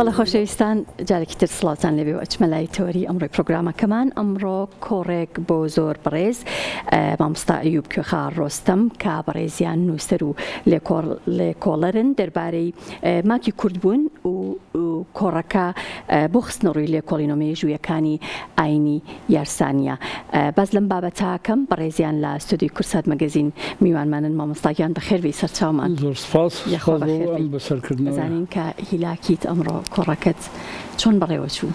بەڵێ خۆشەویستان جارێکی تر سڵاوتان لێبێ و ئەچمە لای تەوەری ئەمڕۆی پرۆگرامەکەمان ئەمڕۆ کۆڕێک بۆ زۆر بەڕێز مامۆستا ئەیوب کوێخا ڕۆستەم کە بەڕێزیان نووسەر و لێکۆڵەرن دەربارەی ماکی کورد بوون و کۆڕەکە بۆ خستنەڕووی لێکۆڵینەوە مێژوویەکانی ئاینی یارسانیە. باس لەم بابەتە کەم بەڕێزیان لە ستۆدیۆی کوردسات مەگەزین میوانمانن مامۆستا گیان بەخێر بێی سەرچاومان. زۆر سپاس یاخوا سپاس بۆ بەخێر ئەم بێی. بەسەرکردنەوەیە. ئەزانین کە هیلاکیت ئەمڕۆ کۆڕەکەت چۆن بەڕێوە چوو؟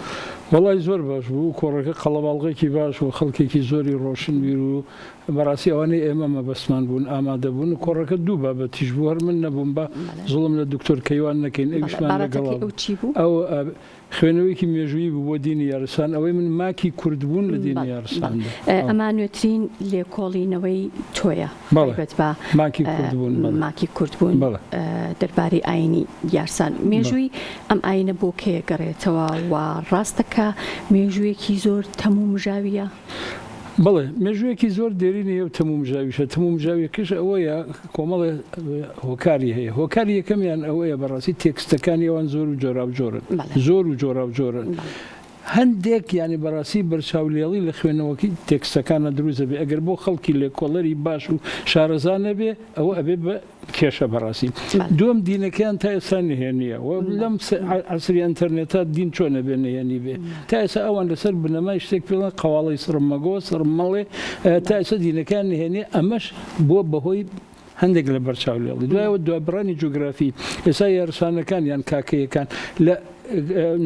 وەڵای زۆر باش بوو کۆڕەکە قەڵەباڵغێکی باش و خەڵکێکی زۆری ڕۆشنبیر و بەڕاستی ئەوانەی ئێمە مەبەستمان بوون ئامادە بوون کۆڕەکە دوو بابەتیش بوو هەر من نەبووم با زوڵم لە دکتۆر کەیوان نەکەین ئەویشمان لەگەڵا بابەتەکەی بوو ئەو چی بوو؟ ئەو خوێنەوەیەکی مێژوویی بوو بۆ دینی یارسان، ئەوەی من ماکی کوردبوون لە دینی بەڵێ بەڵێ یارساندا. ئەمە نوێترین لێکۆڵینەوەی تۆیە بەڵێ تایبەت بە ماکی کوردبوون بەڵێ. ماکی کوردبوون بەڵێ. دەربارەی ئایینی یارسان. بەڵێ. مێژووی ئەم ئایینە بۆ کەی ئەگەڕێتەوە و ڕاستە کە مێژوویەکی زۆر تەمومژاوییە؟ بەڵێ، مێژوویەکی زۆر دێرینی هەیە و تەمومژاویشە، تەمومژاویەکەش ئەوەیە کۆمەڵێ هۆکاری هەیە، هۆکاری یەکەمیان ئەوەیە بەڕاستی تێکستەکانی ئەوان زۆر و جۆراوجۆرن، زۆر و جۆراوجۆرن، هەندێک یانی بەڕاستی بەرچاولێڵی لە خوێندنەوەکەی تێکستەکانە دروست دەبێ، ئەگەر بۆ خەڵکی لێکۆڵەری باش و شارەزا نەبێ ئەوە ئەبێ بە کێشە بەڕاستی. دووەم دینەکەیان تا ئێستا نهێنیە و لەم عەسری ئەنتەرنێتە دین چۆن ئەبێ نهێنی بێ؟ تا ئێستا ئەوان لەسەر بنەمای شتێک پێڵێن قەواڵەی سڕم مەگۆ سڕم مەڵێ تا ئێستا دینەکەیان نهێنیە ئەمەش بووە بەهۆی هەندێک لە بەرچاو لێڵی دوایەوە دوابڕانی جوگرافی ئێستا یارسانەکان یان کاکەیەکان لە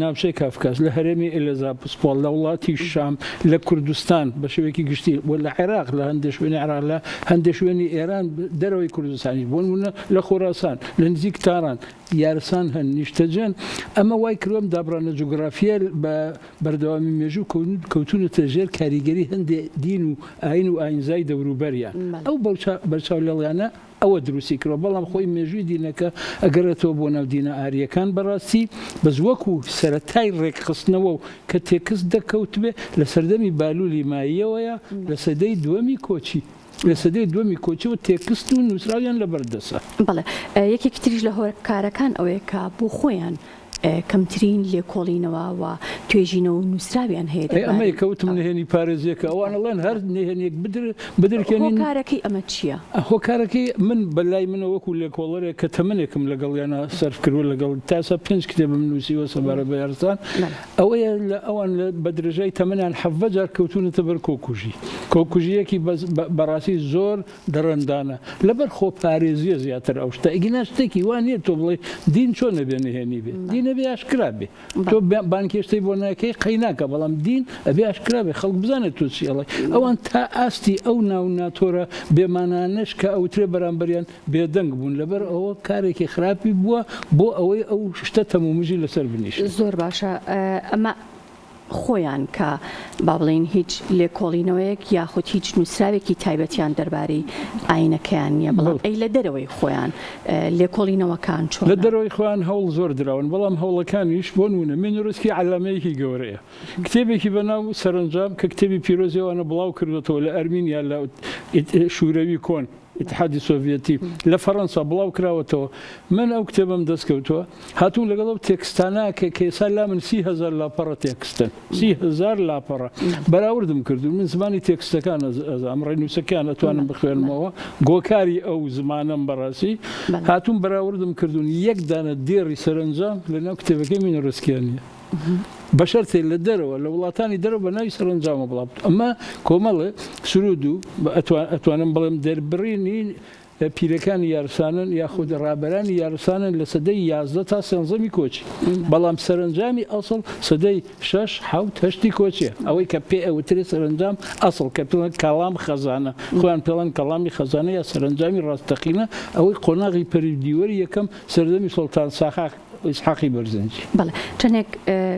ناوچەی کافکاس، لە هەرێمی ئێلێزاپسپۆڵ، لە وڵاتی شام، لە کوردستان بە شێوەیەکی گشتی و لە عێراق، لە هەندێک شوێنی عێراق، لە هەندێک شوێنی ئێران، دەرەوەی کوردستانیش، بۆ نموونە لە خۆراسان، لە نزیک تاران، یارسان هەن، نیشتەجێن. ئەمە وای کردووە ئەم دابڕانە جوگرافییە بە بەردەوامی مێژوو کەوتوونەتە ژێر کاریگەری هەندێک دین و ئایین و ئایینزای دەوروبەریان. ئەو بەرچاولێڵیانە ئەوە دروستی کردوە بەڵام خۆی مێژووی دینەکە ئەگەڕێتەوە بۆ ناو دینە ئاریەکان بەڕاستی بەس وەکو سەرەتای ڕێکخستنەوە و کە تێکست دەکەوتبێ لە سەردەمی بالولی ماییەوەیە لە سەدەی دووەمی کۆچی لە سەدەی دووەمی کۆچیەوە تێکست و نوسراویان لەبەر دەسە. بەڵێ یەکێکی تریش لە هۆکارەکان ئەوەیە کە بۆ خۆیان کەمترین لێکۆڵینەوە و توێژینەوە و نووسراویان هەیە ئەی ئەمەی دەربارەی کە وتم نهێنی پارێزیەکە ئەوان ئەڵێن هەر نهێنیەک بدرکێنین. هۆکارەکەی ئەمە چییە؟ هۆکارەکەی من بە لای منەوە وەکو لێکۆڵەرێک کە تەمەنێکم لەگەڵیانا سەرف کردووە لەگەڵ تا ئێستا پێنج کتێبم نووسیوە سەبارەت بە یارسان ئەوەیە لە ئەوان لە بە درێژای تەمەنیان 17 جار کەوتوونەتە بەر کۆکوژی کۆکوژییەکی بەڕاستی زۆر دڕندانە لەبەر خۆپارێزیە زیاتر ئەو شتە ئەگینا شتێکی وا نییە تۆ بڵێ دین چۆن ئەبێ نهێنی بێ دین ئەبێ ئاشکرا بێ تۆ بانگهێشتەی بۆ ناکەی قەیناکە بەڵام دین ئەبێ ئاشکرا بێ خەڵک بزانێت تۆ چی ئەڵێ ئەوان تا ئاستی ئەو ناو ناتۆرە بێمانانەش کە ئەوترێ بەرامبەریان بێدەنگ بوون لەبەر ئەوە کارێکی خراپی بووە بۆ ئەوەی ئەو شتە تەمومژی لەسەر بنیشێ. زۆر باشە ئەمە خۆیان کە با بڵێین هیچ لێکۆڵینەوەیەک یاخود هیچ نووسراوێکی تایبەتیان دەربارەی ئاینەکەیان نییە، بەڵام ئەی لە دەرەوەی خۆیان لێکۆڵینەوەکان چۆنە؟ لە دەرەوەی خۆیان هەوڵ زۆر دراون، بەڵام هەوڵەکانیش بۆ نموونە مینورسکی عەلامەیەکی گەورەیە، کتێبێکی بە ناو سەرەنجام کە کتێبی پیرۆزی ئەوانە بڵاو کردۆتەوە لە ئەرمینیا لە شوورەوی کۆن، ئیتحادی سۆڤیەتی لە فەرەنسا بڵاو کراوەتەوە من ئەو کتێبەم دەست کەوتووە هاتووم لەگەڵ ئەو تێکستانە کە کە ئێستا لا من 30,000 لاپەڕە تێکستن 30,000 لاپەڕە بەراوردم کردو من زمانی تێکستەکان ئەزانم ڕێنووسەکان ئەتوانم بخوێنمەوە گۆکاری ئەو زمانەم بەڕاستی هاتووم بەراوردم کردوون یەک دانە دێڕی سەرەنجام لەناو کتێبەکەی مینۆرسکیان نییە. بە شەرتێ لە دەرەوە لە وڵاتانی دەرەوە بە ناوی سەرەنجامە بڵاو ئەمە کۆمەڵێ سرود و ئەتوانم بڵێم دەربڕینی پیرەکانی یارسانن یاخود ڕابەرانی یارسانن لە سەدەی 11 تا سێنزەمی کۆچی بەڵام سەرەنجامی ئەسڵ سەدەی شەش حەوت هەشتی کۆچیە ئەوەی کە پێ ئەوترێ سەرەنجام ئەسڵ کە پێڵێن کەڵام خەزانە خۆیان پێڵێن کەڵامی خەزانە یا سەرەنجامی ڕاستەقینە ئەوەی قۆناغی پەری دیوەری یەکەم سەردەمی سوڵتان ساخاق ئیسحاقی بەرزنجی. بەڵێ چەندێک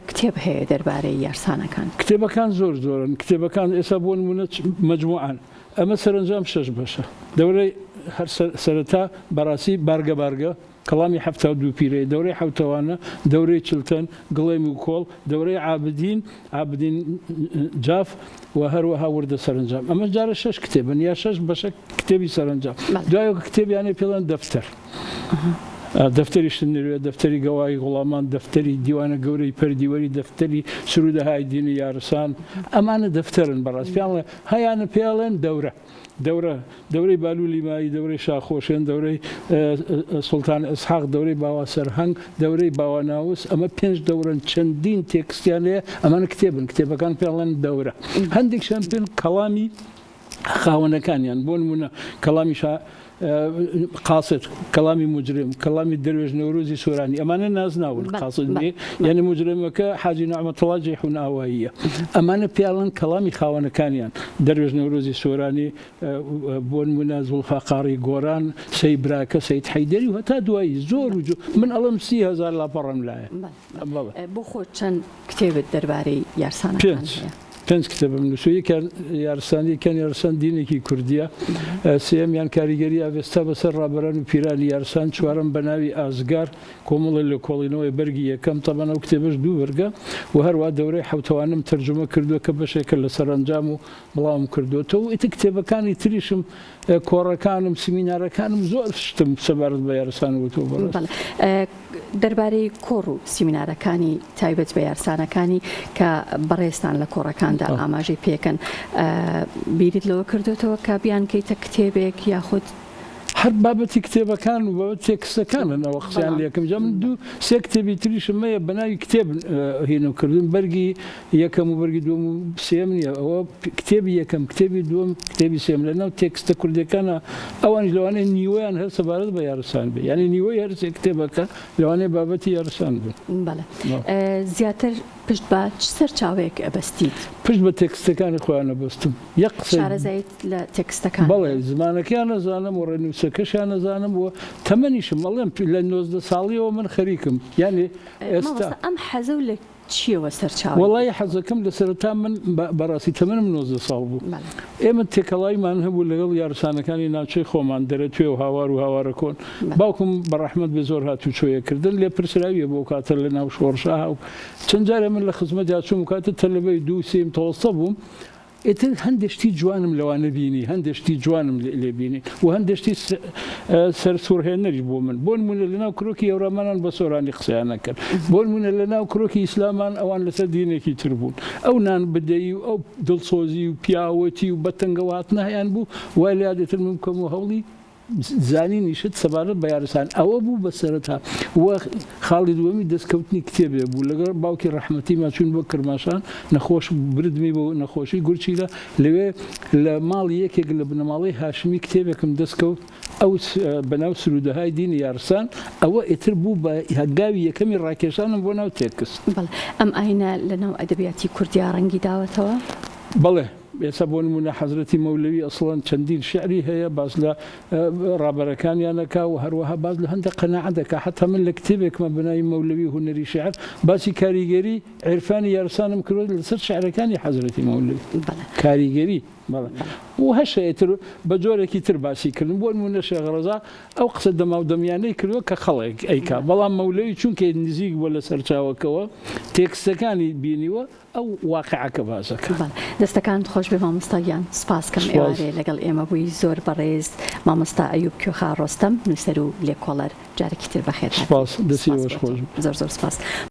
کتێب هەیە دەربارەی یارسانەکان؟ کتێبەکان زۆر زۆرن کتێبەکان ئێستا بۆ نموونە مەجموعەن ئەمە سەرەنجام شەش بەشە دەورەی هەر سەرەتا بەڕاستی بارگە بارگە کەڵامی 72 پیرەیە دەورەی حەوتەوانە دەورەی چلتەن گڵێم و کۆڵ دەورەی عابدین عابدین جاف و هەروەها وردە سەرەنجام ئەمە جارە شەش کتێبن یا شەش بەشە کتێبی سەرەنجام دوای کتێبیانێ پێڵێن دەفتەر. دەفتەری شنروێ، دەفتەری گەواهی غوڵامان، دەفتەری دیوانە گەورەی پەردیوەری، دەفتەری سروودەهای دینی یارسان، ئەمانە دەفتەرن بەڕاست پێیان ئەڵێن هەیانە پێی ئەڵێن دەورە. دەورە، دەورەی بالوولی مایی، دەورەی شاخۆشێن، دەورەی سوڵتان ئیسحاق، دەورەی باوا سەرهەنگ، دەورەی باوا ناوس، ئەمە پێنج دەورەن چەندین تێکستیان هەیە، ئەمانە کتێبن، کتێبەکان پێیان ئەڵێن دەورە. هەندێکشیان پێن کەڵامی خاوەنەکانیان، بۆ نموونە کەڵامی شا قاسد، کەڵامی موجرم، کەڵامی دەروێش نەورۆزی سۆرانی، ئەمانە نازناون، قاسد نییە، یانی موجرمەکە حاجی نەعمەتوڵا جەیحون ئاواییە. ئەمانە پێیاڵن کەڵامی خاوەنەکانیان، دەروێش نەورۆزی سۆرانی، بۆ نموونە زوڵفاقاڕی گۆران، سەی براکە، سەید حەیدەری و هەتا دوایی زۆر و جۆ، من ئەڵێم 30,000 لاپەڕەم لایە. بەڵێ. بۆ خۆت چەند کتێبت دەربارەی یارسانەکان هەیە؟ پێنج کتێبم نووسیوە، یەکیان یارسانی، یەکیان یارسان دینێکی کوردییە، سێیەمیان کاریگەری ئاڤێستا بەسەر ڕابەران و پیرانی یارسان، چوارەم بە ناوی ئازگار، کۆمەڵێ لێکۆڵینەوەی بەرگی یەکەم، تەبعەن ئەو کتێبەش دوو بەرگە و هەروا دەورەی حەوتەوانم تەرجومە کردووە کە بەشێکە لە سەرەنجام و بڵاوم کردووەتەوە و ئیتر کتێبەکانی تریشم کۆڕەکانم، سیمینارەکانم زۆر شتم سەبارەت بە یارسان وتووە بەڕێز. بەڵێ. دەربارەی کۆڕ و سیمینارەکانی تایبەت بە یارسانەکانی کە بەڕێزتان لە کۆڕەکاندا ئاماژەی پێکەن، بیرت لەوە کردۆتەوە کە بیانکەیتە کتێبێک یاخود؟ هەر بابەتی کتێبەکان و بابەت تێکستەکانن ئەوە قسەیان لێکم جا من دوو سێ کتێبی تریشم هەیە بە ناوی کتێب هینم کردوون بەرگی یەکەم و بەرگی دووەم و سێیەم نییە ئەوە کتێبی یەکەم کتێبی دووەم کتێبی سێیەم لە ناو تێکستە کوردیەکانە ئەوانیش لەوانەیە نیوەیان هەر سەبارەت بە یارسان بێ یانی نیوەی هەر سێ کتێبەکە لەوانەیە بابەتی یارسان بن. بەڵێ زیاتر پشت بە چ سەرچاوەیەک ئەبەستیت؟ پشت بە تێکستەکانی خۆیان ئەبەستم یەک قسەی. شارەزاییت لە تێکستەکان بەڵێ زمانەکەیان ئەزانم و ڕێنووسەکەشیان ئەزانم و تەمەنیشم ئەڵێم لە 19 ساڵیەوە من خەریکم یانی ئێستا. مامۆستا ئەم حەزەو لە چیەوە سەرچاوەی وەڵایی گرتووە؟ حەزەکەم لە سەرەتا من بەڕاستی تەمەنم 19 ساڵ بوو بەڵێ. ئێمە تێکەڵاویمان هەبوو لەگەڵ یارسانەکانی ناوچەی خۆمان دەرەتوێ و هاوار و هاوارەکۆن بەڵێ. باوکم بە ڕەحمەت بێ زۆر هاتوچۆیە کردن لێپرسراویە بۆ کاتە لە ناو شۆڕشا و چەند جارێ من لە خزمەتیا چووم و کاتە تەلەبەی دوو سێیم تەوەستە بووم ئیتر هەندێ شتی جوانم لەوانە بینی، هەندێ شتی جوانم لێ بینی و هەندێ شتی سەرسوڕهێنەریش بۆ من. بۆ نموونە لەناو کرۆکی هەورامانان بە سۆرانی قسەیان ئەکرد. بۆ نموونە لەناو کرۆکی ئیسلامان ئەوان لەسەر دینێکی تر بوون. ئەو نان بدەیی و ئەو دڵسۆزی و پیاوەتی و بەتەنگەوەهاتنە هەیان بوو، وای لێهات ئیتر من بکەم و هەوڵی زانینی شت سەبارەت بە یارسان ئەوە بوو بە سەرەتا و خاڵی دووەمی دەستکەوتنی کتێبێ بوو لەگەڵ باوکی ڕەحمەتیما چووین بۆ کرماشان نەخۆش بردمی بۆ نەخۆشی گورچیلە لەوێ لە ماڵی یەکێک لە بنەماڵەی هاشمی کتێبێکم دەستکەوت ئەو بەناو سرودەهای دینی یارسان ئەوە ئیتر بوو بە هەنگاوی یەکەمی ڕاکێشانم بۆ ناو تێکست. بەڵێ ئەم ئاینە لە ناو ئەدەبیاتی کوردیا ڕەنگی داوەتەوە؟ بەڵێ ئێستا بۆ نموونە حەزرەتی مەولەوی ئەسڵەن چەندین شیعری هەیە باس لە ڕابەرەکانیان ئەکا و هەروەها باس لە هەندێک قەناعەت دەکا حەتا من لە کتێبێکمە بە ناوی مەولەوی هونەری شیعر باسی کاریگەری عیرفانی یارسانم کردووە لەسەر شیعرەکانی حەزرەتی مەولەوی کاریگەری بەڵێ و هەشە ئیتر بە جۆرێکی تر باسی کردن بۆ نموونە شێخ ڕەزا ئەو قسە دەماودەمیانەی کردووە کە خەڵک ئەیکا بەڵام مەولەوی چونکە نزیک بووە لە سەرچاوەکەوە تێکستەکانی بینیوە ئەو واقیعەکە باسەکە. بەڵێ دەستەکانت خۆش بێ مامۆستا گیان سوپاس کەم ئێوارێ لەگەڵ ئێمە بووی زۆر بەڕێز مامۆستا ئەیوب کوێخا ڕۆستەم نووسەر و لێکۆڵەر جارێکی تر بەخێر هاتی سوپاس دەستی ئێوەش خۆش زۆر زۆر سوپاس.